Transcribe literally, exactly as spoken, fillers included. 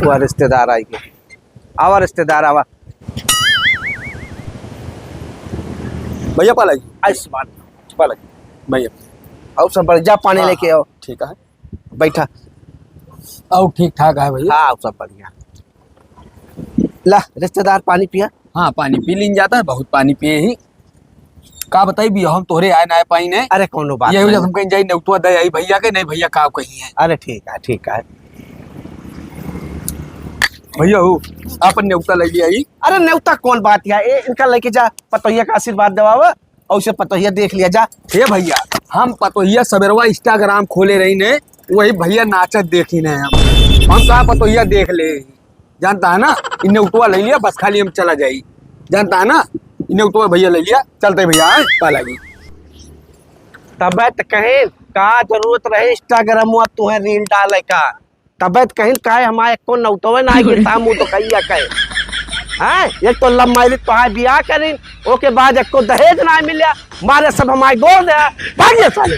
हुआ रिश्तेदार आई गए। आवा रिश्तेदार, आवा। भैया, पाला जी। आयुष्मान। पाला जी। भैया। और सब बढ़िया, पानी हाँ, लेके हाँ, आओ। ठीक है। बैठा। और ठीक ठाक है भैया। हाँ, सब बढ़िया। ला, रिश्तेदार, पानी पिया। हाँ, पानी पी लीन जाता है, बहुत पानी पिए ही। का बताई भी, हम तोहरे आए ना आए पाई ने। अरे, कौनो बात यही वजह नहीं। हम कहीं जाई, नेउतवा दे आई भैया के, नहीं भैया का कही है। अरे, ठीक है, ठीक है। भैया हो, आपन नेउता ले लिया ही। अरे, नेउता कौन बात है? ए, इनका लेके जा, पतोहिया का आशीर्वाद देवावा। और उसे पतोहिया देख लिया जा। हे भैया, हम पतोहिया सबेरवा Instagram खोले रही ने, वही भैया नाचत देखी ने हम। हम कहा पतोहिया देख ले, जानता है ना, इन्हें उठवा ले लिया, बस खाली हम चला जाई, जानता है ना, इन्हें उठवा भैया ले लिया, चलते भैया, आए, पाला जी। तबे तो कहें, का जरूरत रहे Instagram में तुम्हें reel डाले का? तबे तो कहिन, काहे हमारे एको नौतवे ना आए कि ता मुँह तो कहिया कहे। हैं? एक तो love marriage तो आए बियाह करिन, ओके बाद एको दहेज ना मिल्या, मारे सब हमारे गोल दे, भागिए साले।